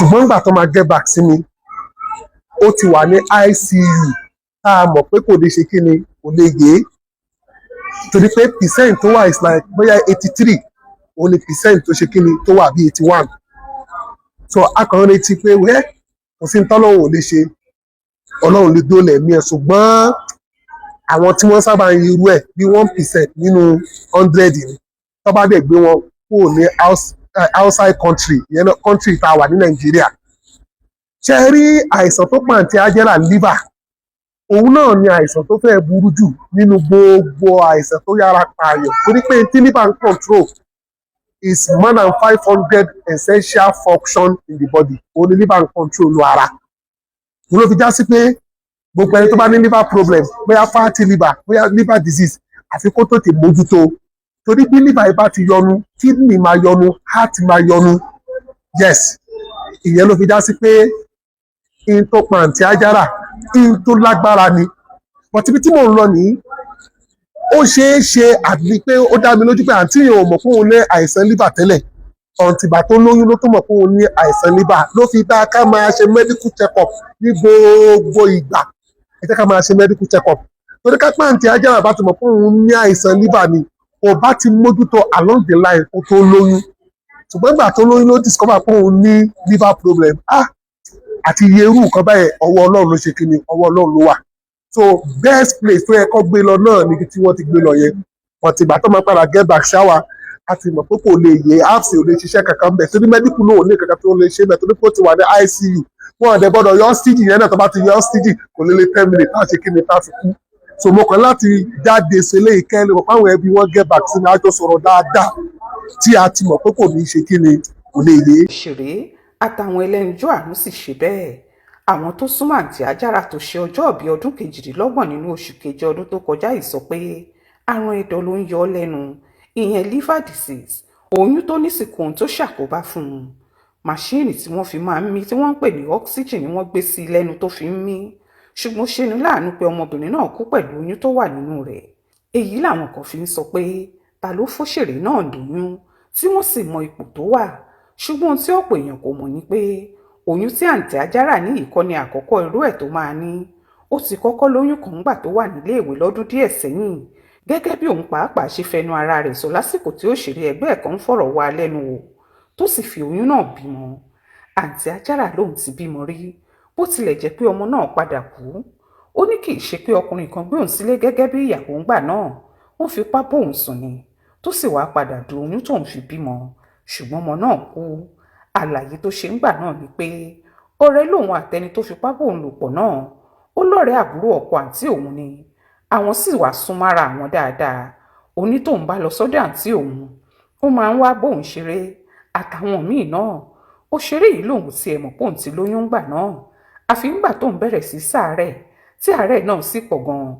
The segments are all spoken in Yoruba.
Ṣùgbọ́n nígbà tó máa get back sí mi, ó ti wà ní ICU, tá a mọ̀ pé kò lè ṣe kí ni, kò lè yé, torí pé percent tó wà is like bóyá 83, òun ni percent tó ṣe kí ni tó wà bí 81. So a kàn ń retí pé wẹ́ kò sí ní tọ́lọ́run ò lè ṣe, Ọlọ́run lè dóòlà ẹ̀mí ẹ̀. Ṣùgbọ́n àwọn tí wọ́n sábà ń irú ẹ̀ bí 1% nínú 100 ni. Tó bá dẹ̀ gbé wọn kúrò ní outside country, ìyẹn náà country tá a wà ní Nàìjíríà. Ṣe rí àìsàn tó pa Àǹtí Ájẹ́rà, liver, òun náà ni àìsàn tó fẹ́ burú jù nínú gbogbo àìsàn tó yára pààyàn, torí pé tí liver ń control is more than 500 essential function in the body. Òun ni liver ń control lu ara. Òun ló fi já sí pé gbogbo ẹni tó bá ní liver problem, bóyá fatty liver, bóyá liver disease, àfi kó tètè mójútó, torí bí liver yìí bá ti yọnu, kidney máa yọnu, heart máa yọnu. Yes, ìyẹn ló fi já sí pé in tó pa Àǹtí Ájárà, in tó lágbára ni. But ibi tí mò ń lọ nìyí, ó ṣeé ṣe àbí pé ó dá mi lójú pé àǹtí yẹn ò mọ̀ pé òun ní àìsàn liver tẹ́lẹ̀. Ọ̀ǹtìgbà tó lóyún ló tó mọ̀ pé òun ní àìsàn liver. Ló fi dá ká máa ṣe medical check up ní gbogbo ìgbà. Ẹ jẹ́ ká máa ṣe medical check up, torí ká pé Àǹtí Ájárà bá ti mọ̀ pé òun ní àìsàn liver ni, kò bá ti mójútó along the line kó tó lóyún. Ṣùgbọ́n ìgbà tó lóyún ló discover pé òun ní liver problem. Ah, àti iye irú nǹkan báyẹn, ọwọ́ Ọlọ́run ló ṣe kí ni, ọwọ́ Ọlọ́run ló wà. So best place tó yẹ kó gbé lọ náà níbi tí wọ́n ti gbé lọ yẹn. But ìgbà tó máa padà get back ṣáwa, a ti mọ̀ pé kò lè yé, apc ò lè ṣiṣẹ́ kankan bẹ̀, torí medical náà ò ní kankan tó lè ṣe bẹ̀, torí pé ó ti wà ní ICU. Wọn ò dẹ̀ gbọ́dọ̀ yọ oxygen yẹn náà. Tó bá ti yọ oxygen, kò lè lé 10 minutes tá a ṣe kí ni, tá a fi kú. So mo kàn láti jáde ṣe léyìí kẹ́lẹ́ mọ̀ fáwọn ẹbí wọn get back sí mi, àjọ sọ̀rọ̀ dáadáa, tí a ti mọ̀ pé kò ní ṣe kí ni, kò lè yé. Òṣèré àtàwọn ẹlẹ́yinjú àánú sì ṣe bẹ́ẹ̀. Àwọn tó súnmọ́ Àǹtí Ajára tó ṣe ọjọ́òbí ọdún 28 nínú oṣù keje ọdún tó kọjá yìí sọ pé àrùn ẹ̀dọ̀ ló ń yọ ọ́ lẹ́nu, ìyẹn liver disease. Oyún tó ní sì kóhun tó ṣàkóbá fún un. Máṣíìnì tí wọ́n fi máa ń mí, tí wọ́n ń pè ní oxygen, ni wọ́n gbé sí i lẹ́nu tó fi ń mí. Ṣùgbọ́n ṣe ni láàánú pé ọmọbìnrin náà kú pẹ̀lú oyún tó wà nínú rẹ̀. Èyí làwọn kan fi ń sọ pé ta ló fóṣèré náà lóyún, tí wọ́n sì mọ ipò tó wà. Ṣùgbọ́n ohun tí ọ̀pọ̀ èèyàn kò mọ̀ ni pé oyún tí Àǹtí Ajára ní yìí kọ́ ni àkọ́kọ́ irú ẹ̀ tó máa ní. Ó ti kọ́kọ́ lóyún kan ńgbà tó wà níléèwé lọ́dún díẹ̀ sẹ́yìn, gẹ́gẹ́ bí òun pàápàá ṣe fẹnu ara rẹ̀ sọ lásìkò tí òṣèré ẹgbẹ́ ẹ̀ kan ń fọ̀rọ̀ wá a lẹ́nu wò, tó sì fi oyún náà bímọ. Àǹtí Ajára lòun ti bímọ rí, bó tilẹ̀ jẹ́ pé ọmọ náà padà kú. Ó ní kì í ṣe pé ọkùnrin kan gbé òun sílé gẹ́gẹ́ bí ìyàwó ńgbà náà, wọ́n fipá bóun sùn ni, tó sì wáá padà du oyún tóun fi bímọ, ṣùgbọ́n ọmọ náà kú. Àlàyé tó ṣe ńgbà náà ni pé ọ̀rẹ́ lòun àtẹni tó fipá bóun lò pọ̀ náà. Ó lọ́rẹ̀ẹ́ àbúrò ọkọ àǹtí òun ni, àwọn sì wá sún mọ́ra àwọn dáadáa. Òní tóun bá lọ sọ́dọ̀ àǹtí òun, ó máa ń wá bóun ṣeré àtàwọn míì náà. Òṣèré yìí lòun tiẹ̀ mọ̀ póun ti lóyún ńgbà náà, àfi ńgbà tóun bẹ̀rẹ̀ sí ṣàárẹ̀, tí àárẹ̀ náà sì pọ̀ gan-an.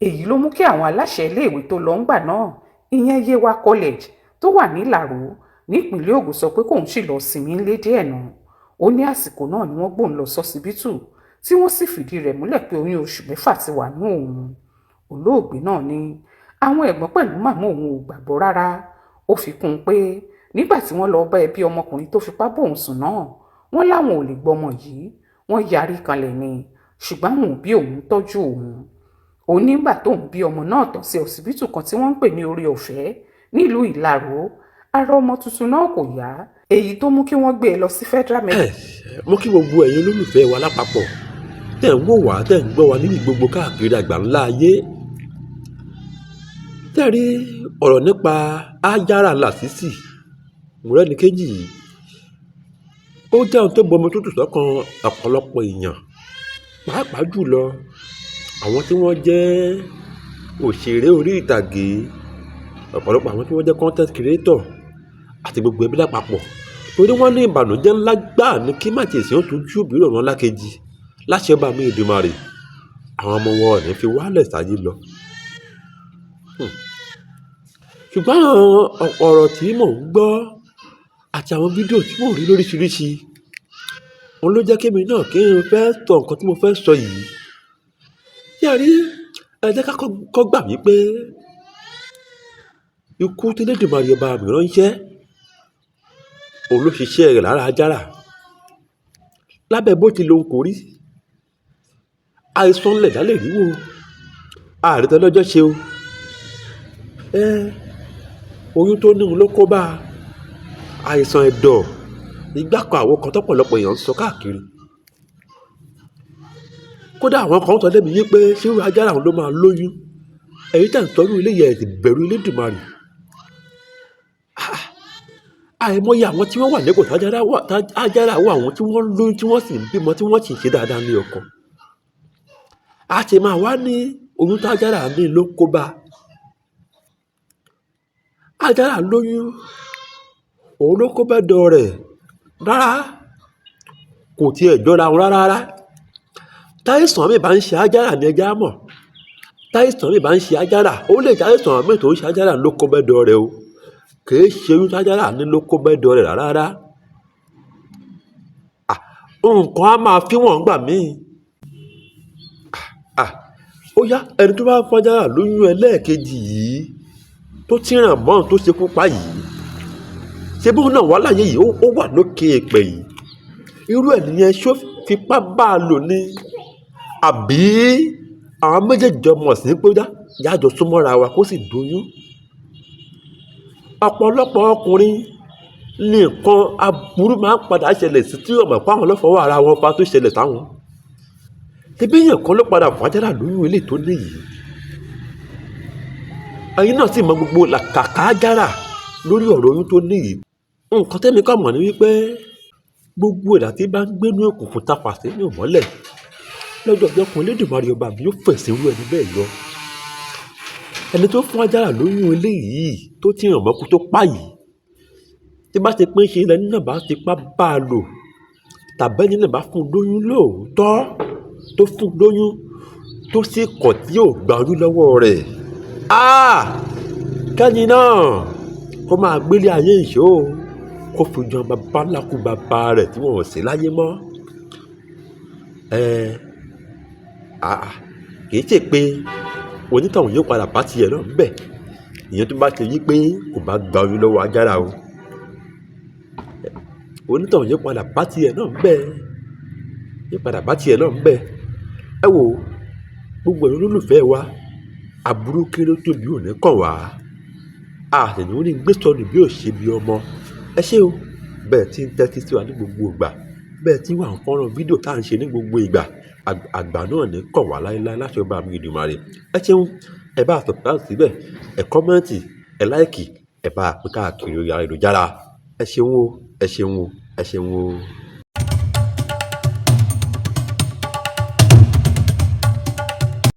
Èyí ló mú kí àwọn aláṣẹ iléèwé tó lọ ńgbà náà, ìyẹn Yewa College tó wà nílàró nípìnlẹ̀ Ògùn, sọ pé kóun sì lọ́ọ́ sinmi ńlé díẹ̀ nù. Ó ní àsìkò náà ni wọ́n gbóun lọ sọsibítù, tí wọ́n sì fìdí rẹ̀ múlẹ̀ pé oyún oṣù 6 ti wà ní òun. Olóògbé náà ní àwọn ẹ̀gbọ́n pẹ̀lú màmá òun ò gbàgbọ́ rárá. Ó fi kún un pé nígbà tí wọ́n lọ́ọ́ bá ẹbí ọmọkùnrin tó fipá bóun sùn náà, wọ́n láwọn ò lè gbọ́mọ yìí, wọ́n yarí kanlẹ̀ ni, ṣùgbọ́n àwọn òbí òun tọ́jú òun. Ó nígbà tóun bí ọmọ náà tán sí ọsibítù kan tí wọ́n ń pè ní Orí Ọ̀fẹ́ nílùú Ìlaró, ara ọmọ tuntun náà kò yá, èyí tó mú kí wọ́n gbé e lọ sí Federal Ẹ mo kí gbogbo ẹ̀yin olólùfẹ́ wa lápapọ̀ tẹ̀ ń wò wá, tẹ̀ ń gbọ́ wa níbi gbogbo káàkiri àgbà ńlá ayé. Tẹ́ rí ọ̀rọ̀ nípa Ajára Lásìsì Mọ́rẹ́níkejì yìí, ó jẹ́ ohun tó bomi tútù sọ́kàn ọ̀pọ̀lọpọ̀ èèyàn, pàápàá jùlọ àwọn tí wọ́n jẹ́ òṣèré orí ìtàgé, ọ̀pọ̀lọpọ̀ àwọn tí wọ́n jẹ́ content creator àti gbogbo ẹbí lápapọ̀, torí wọ́n ní ìbànújẹ́ ńlá gbáà ní kí májèsín ó tójú òbí rọ̀rùn lákejì. Láṣẹ bá mi Èdùmàrè, àwọn ọmọ wọn ò ní fi wálẹ̀ sáyé lọ. Ṣùgbọ́n ọ̀pọ̀ ọ̀rọ̀ tí mò ń gbọ́ àti àwọn fídíò tí mò ń rí lóríṣiríṣi, òun ló jẹ́ kí èmi náà kí n fẹ́ sọ nǹkan tí mo fẹ́ sọ yìí. Ṣé ẹ rí, ẹ jẹ́ ká kọ́ gbà wípé ikú tí Elédùmarè ọba mi ránṣẹ́, òun ló ṣiṣẹ́ rẹ̀ lára Ajára. Lábẹ́ bó ti lohun kò rí, àìsàn lẹ̀dá lè rí wò, ààrẹ tọ́lọ́jọ́ ṣe o. Oyún tó níhun ló kó bá àìsàn ẹ̀dọ̀ ìgbà kan, àwọn kan tọ́pọ̀lọpọ̀ èèyàn ń sọ káàkiri. Kódà àwọn kan sọ débi wípé ṣé irú Ajára òun ló máa lóyún? Ẹ̀yin tẹ̀ ń tọ́jú ilé yẹn, ẹ sì bẹ̀rù Elédùmarè. Àìmọye àwọn tí wọ́n wà nípò tájára wà, tájára wà, àwọn tí wọ́n lóyún, tí wọ́n sì ń bímọ, tí wọ́n sì ń ṣe dáadáa ní ọkọ. A ti máa wá ní oyún tájára ní ló kó bá. Ajára lóyún, òun ló kó bẹ́dọ̀ rẹ̀. Rárá, kò tiẹ̀ jọra wọn rárá rárá. Táìsàn mi bá ń ṣe Ajára ní ẹja mọ̀. Táìsàn mi bá ń ṣe Ajára, ó lè jẹ́ àìsàn mi tó ń ṣe Ajára ló kó bẹ́dọ̀ rẹ̀ o. Kì í ṣe oyún tájára ní ló kó bẹ́dọ̀ rẹ̀ rárá rárá. Nǹkan á máa fi wọ́n gbà míì. Ó yá, ẹni tó bá fún Ajára lóyún ẹlẹ́ẹ̀kejì yìí tó ti ràn mọ́ tó ṣekú pa yìí, ṣé bóun náà wà láyé yìí, ó wà lókè èèpẹ̀ yìí? Irú ẹ̀ nìyẹn, ṣó fipá bá a lò ní? Àbí àwọn méjèèjì jọ mọ̀ sí pé ó dá yájọ súnmọ́ra wa kó sì doyún? Ọ̀pọ̀lọpọ̀ ọkùnrin ní nǹkan aburú máa ń padà ṣẹlẹ̀ sí tí ọmọ pa àwọn lọ́fọ̀ọ́ ara wọn fa tó ṣẹlẹ̀ sáwọn. Ṣebí èèyàn kan ló padà fún Ajára lóyún eléyìí tó ní yìí. Ẹ̀yin náà sì mọ gbogbo làkàkà Ajára lórí ọ̀rọ̀ oyún tó ní yìí. Nǹkan tẹ́mi kàn mọ̀ ni wípé gbogbo ẹ̀dá tí bá ń gbénú òkùnkùn tafà sínú ìmọ́lẹ̀ lọ́jọ́ ọjọ́ kan, Elédùmarè ọba mi yóò fẹ̀sìn irú ẹni bẹ́ẹ̀ yọ. Ẹni tó fún Ajára lóyún eléyìí tó ti ràn mọ́kú tó pa yìí, tí bá ti pín ṣe lẹni náà bá ti pa bá a lò, tàbí ẹni náà bá fún un lóyún lóòótọ́, tó fún un lóyún tó sì kọ̀ tí ò gba oyún lọ́wọ́ rẹ̀, kẹ́ni náà kó máa gbélé ayé ìṣó, kó fi jọ bàbá ńlá kú bàbá rẹ̀ tí wọ́n ò sí láyé mọ́. Kì í ṣe pé onítọ̀hún yóò padà bá tiẹ̀ náà ńbẹ̀. Ìyẹn tó bá ṣe wí pé kò bá gba oyún lọ́wọ́ Ajára o. Onítọ̀hún yóò padà bá tiẹ̀ náà ńbẹ̀. Yóò padà bá tiẹ̀ náà ńbẹ̀. Ẹ wò ó, gbogbo ẹ̀yin olólùfẹ́ wa, aburú kéré tóbi ò ní kàn wá. A sì ní rí gbé sọnù bí ò ṣe bí ọmọ. Ẹ ṣé o, bẹ́ẹ̀ tí ń tẹ́tí sí wa ní gbogbo ìgbà, bẹ́ẹ̀ tí wà ń fọ́nrán fídíò tá à ń ṣe ní gbogbo ìgbà. Àgbà náà ní kàn wá láéláé láṣẹ ọba mi Èdùmàrè. Ẹ ṣeun, ẹ bá subscribe síbẹ̀, ẹ comment, ẹ like, ẹ bá pín káàkiri orí ayélujára. Ẹ ṣeun o, ẹ ṣeun o, ẹ ṣeun o.